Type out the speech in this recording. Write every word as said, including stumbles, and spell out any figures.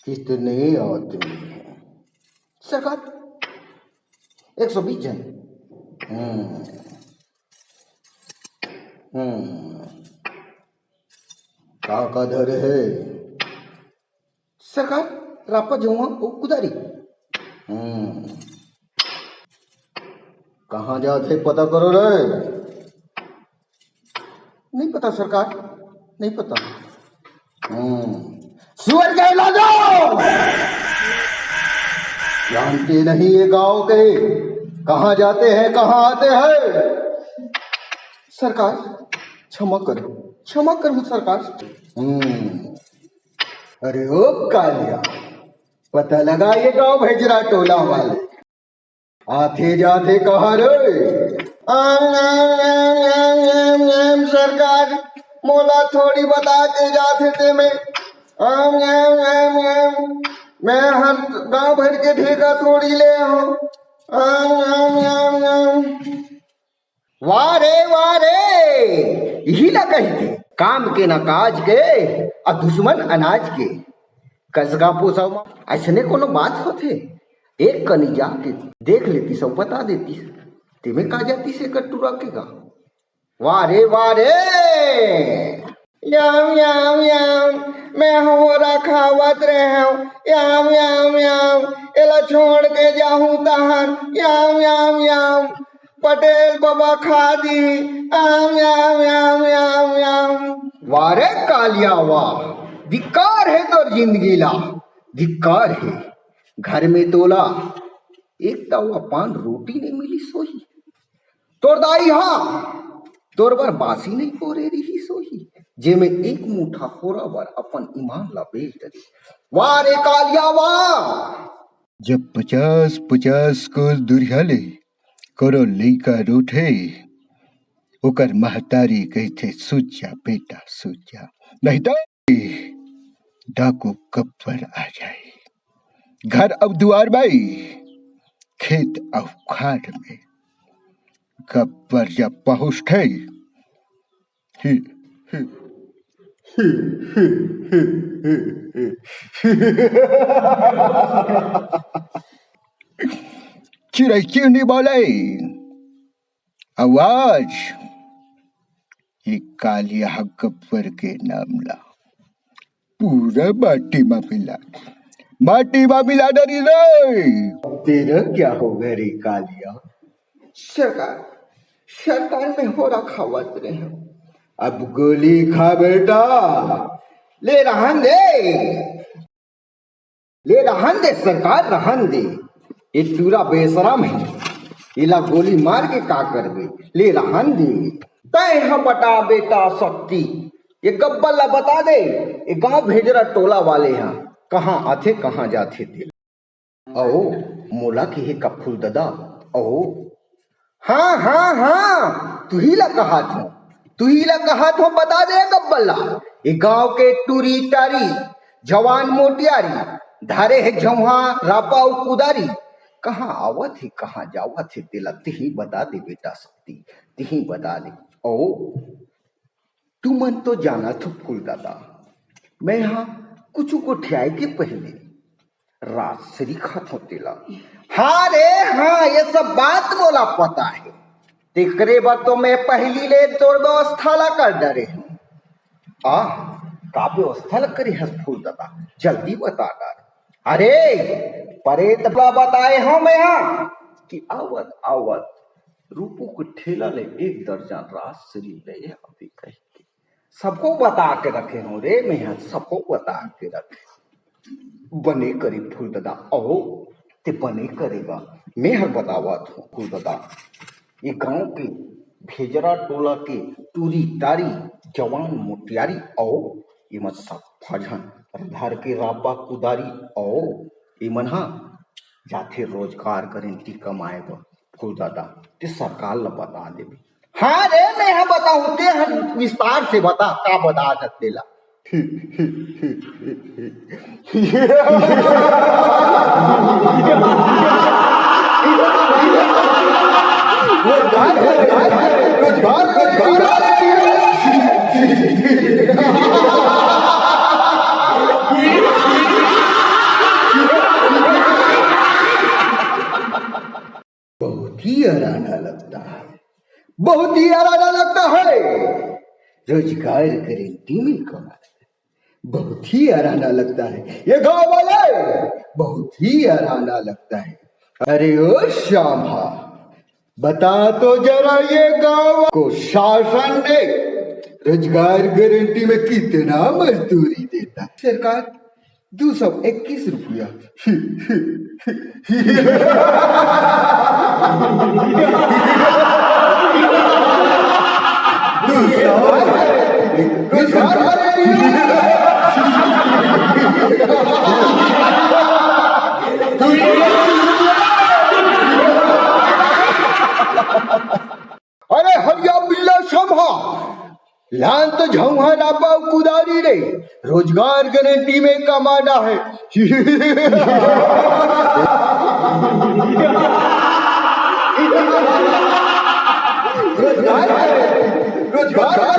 कितने आदमी हैं सरकार? एक सौ बीस जन। हम्म। हम्म। का का धरे हे सरकार? रापा, झउहा अउ कुदारी। हम्म। कहाँ जात हे, पता करो रे। नहीं पता सरकार, नहीं पता। हम्म। सुअर के औलादो! जानते नहीं ये गांव के कहाँ जाते हैं, कहाँ आते हैं? सरकार, क्षमा करो, क्षमा करो सरकार। हम्म। अरे ओ कालिया, पता लगा ये गांव भेजरा टोला वाले आथे जाथे कहाँ रे? आम, आम, आम, आम, आम, आम, सरकार, मोला थोड़ी बता के जाथे ते में। आम, आम, आम, आम, मैं हर गांव भर के ठेका थोड़ी ले हूँ। आम, आम, आम, आम। वाह रे, वाह रे, इही ला कहिथे, काम के ना काज के, अउ दुश्मन अनाज के। कसगा पोसव म अइसने कोनो बात होथे? एक कनी जाके देख लेतिस अउ बता देतिस, तेमे का जातिस एकर टुरा के गा। वाह रे, वाह रे। याम, याम, याम, मैं होरा खावत रहेंव। याम, याम, याम, एला छोड़ के जाहूं तहान। याम, याम, याम, पटेल बबा खा दी। आम, याम, याम, याम, याम। वाह रे कालिया, वाह। धिक्कार हे तोर जिंदगी ला, धिक्कार हे। घर में तोला एक तवा पान रोटी नइ मिलिस होही। तोर दाई हा तोर बर बासी नइ पोरे रिहिस होही, जेमे एक मुठा होरा बर अपन ईमान ला बेच डरे। वाह रे कालिया, वाह। जब पचास पचास कोस दूरिहा ले कोनो लइका रोथे, ओकर महतारी कहिथे, "सूत जा बेटा, सूत जा, नहीं तो डाकू गब्बर आ जाही।" घर अउ दुआर बाई, खेत अउ खार में गब्बर जब पहुंचथे, ही, ही, ही, ही, ही, ही, ही। चिरई चिरनी बोले, आवाज, ये कालिया गब्बर के नाम ला पूरा माटी मा मिला, माटी मा मिला डरी रे। तेरा क्या होगा रे कालिया? सरकार, सरकार में होरा खावत रहे। अब गोली खा बेटा, ले रहन दे, ले रहन दे सरकार, रहन दे। ये टूरा बेसरम हे, एला गोली मार के का करबे? ले रहन दे। तैं ह बता बेटा शक्ति, ये गब्बर ला बता दे, ये गांव भेजरा टोला वाले ह कहाँ आथे, कहाँ जाथे तेला। अहो, मोला किहे का फूल ददा, अहो। हाँ, हाँ, हाँ, तुही ला कहात हों, तुही ला कहात हों, बता दे गब्बर ला। ए गांव के टूरी टारी, जवान मोटियारी, धारे हे झौहा, रापा अउ कुदारी। कहाँ आवत हे, कहाँ जावत हे, तेला तिही बता दे बेटा शक्ति, तिही बता दे। अहो, तुमन तो जानत हो फूल ददा, मैं हा कुछु गोठियाए के पहिले राजश्री खात हों तेला। हाँ रे, हाँ, ये सब बात मोला पता हे। तेकरे बर तो मैं पहिली ले तोर व्यवस्था ला कर डरे हों। आह, का व्यवस्था ला करे हस फूल ददा? जल्दी बता डार। अरे, परेत ला बताए हों मैं हा कि आवत, आवत रूपू के ठेला ले एक दर्जन राजश्री ले आवे कहिके। सबको बता के रखे हों रे, मैं हा सबको बता के रखे। बने करे फूल ददा, अहो, ते बने करे गा। मैं हर बतावत हों फूल ददा, ये गांव के भेजरा टोला के टूरी टारी, जवान मोटियारी, अहो, ये मन सब फजन, धार के रापा कुदारी, अहो, ये मन हा जाथे रोजगार गारंटी कमाए बर। फूल ददा, ते सरकार ला बता देबे। हाँ रे, मैं हा बताहूँ, ते हर विस्तार से बता, का बता सकते ला। बहुत ही आराना लगता है रोजगार गारंटी में कमाना। बहुत ही आराना लगता है ये गांव वाले, बहुत ही आराना लगता है। अरे ओ श्यामा, बता तो जरा, ये गांव को शासन ने रोजगार गारंटी में कितना मजदूरी देता है? सरकार, दो सौ इक्कीस रुपया। अरे हरिया बिल्ला समहा, लान तो झौहा रापा कुदारी रे, रोजगार गारंटी में कमाना है। रोजगार, रोजगार।